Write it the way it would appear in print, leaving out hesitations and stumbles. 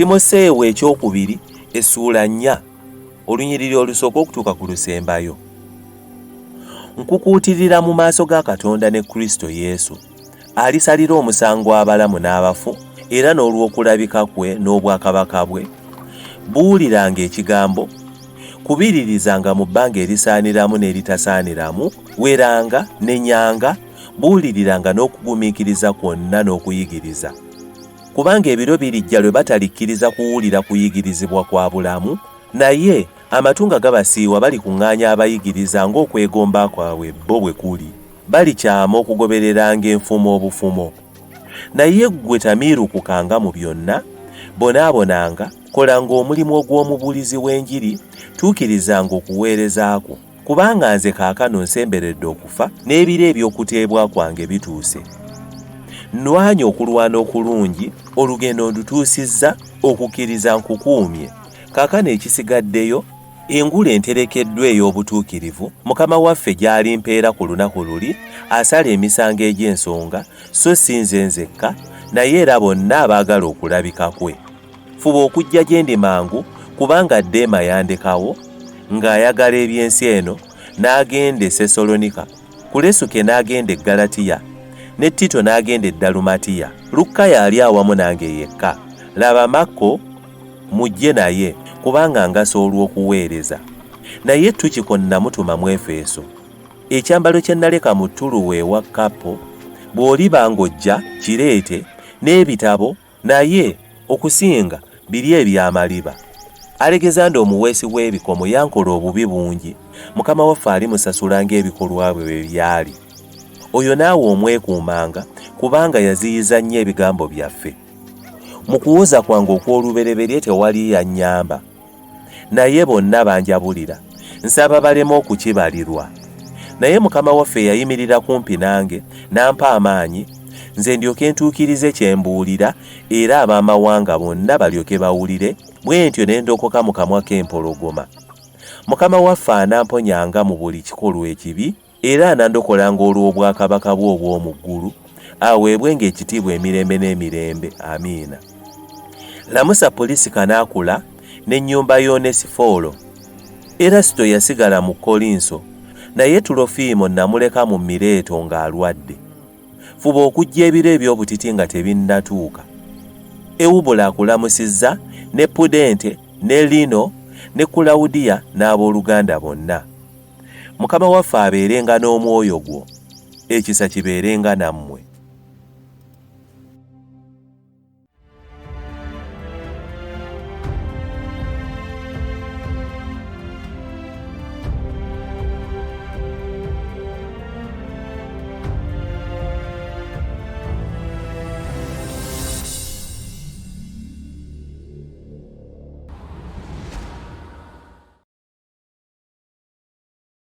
Timoseewo ekyokubiri essuula nnya olunyiriri olusooka okutuuka ku lusembayo. Nkukuutirira mu maaso ga Katonda ne Kristo Yesu, alisalira omusango abalamu n'abafu, era n'olw'okulabika kwe n'obwakabaka bwe, buuliranga ekigambo, kubiririzanga mu bbanga erisaaniramu n'eritasaaniramu, weranga, nenyanga, buuliriranga n'okugumiikiriza kwonna n'okuyigiriza. Kubanga ebiro birijja lwe batalikkiriza kuwulira kuyigirizibwa kwa bulamu, naye amatu nga gabasiiwa balikuŋŋaanya abayigiriza ng'okwegomba kwabwe bo bwe kuli, balikyama okugobereranga enfumo obufumo. Naye ggwe tamiirukukanga mu byonna, bonaabonanga, kolanga omulimu ogw'omubuulizi w'enjiri, tuukirizanga okuweereza kwo. Kubanga nze kaakano nsemberedde okufa, n'ebiro eby'okuteebwa kwange bituuse. Nnwanye okulwana okulungi, olugendo ndutuusizza, okukkiriza nkukuumye. Kaakano ekisigaddeyo, engule enterekeddwa ey'obutuukirivu, Mukama waffe gy'alimpeera ku lunaku luli, asala emisango egy'ensonga, so si nze nzekka, naye era bonna abaagala okulabika kwe. Fuba okujja gye ndi mangu, kubanga Deema yandekawo, ng'ayagala eby'ensi eno, n'agenda e Sessalonika, Kulesuke n'agenda e Ggalatiya, ne Tito n'agenda e Dalumatiya. Lukka y'ali awamu nange yekka. Laba Makko, mujje naye, kubanga angasa olw'okuweereza. Naye Tukiko nnamutuma mu Efeso. Ekyambalo kye nnaleka mu Tuluwa ewa Kappo, bw'oliba ng'ojja, kireete, n'ebitabo, Naye okusinga biri eby'amaliba. Alegezanda omuweesi w'ebikomo yankola obubi bungi, Mukama waffe alimusasula ng'ebikolwa bwe bwe byali. Oyo naawe omwekuumanga, kubanga yaziyiza nnyo ebigambo byaffe. Mu kuwoza kwange okw'olubereberye tewali yannyamba. Naye bonna banjabulira, nsaba baleme okukibalirwa. Naye Mukama waffe yayimirira kumpi nange, n'ampa amaanyi, nze ndyoke ntuukirize kye mbuulira, era ab'amawanga bonna balyoke bawulire, bwe ntyo ne ndokoka mu kamwa k'empologoma. Mukama waffe anamponyanga mu buli kikolwa ekibi, Era anandokolanga olw'obwakabaka bwe obw'omu ggulu, aweebwenga ekitiibwa emirembe n'emirembe. Amiina. Lamusa Pulisika n'Akula n'ennyumba y'Onesifoolo. Erasito yasigala mu Kkolinso, naye Tulofiimo nnamuleka mu Mireeto ng'alwadde. Fuba okujja ebiro eby'obutiti nga tebinnatuuka. Ewubulo akulamusizza, ne Pudente, ne Lino, ne Kulawudiya n'ab'oluganda bonna. Mukama waffe abeerenga n'omwoyo gwo. Ekisa kibeerenga nammwe.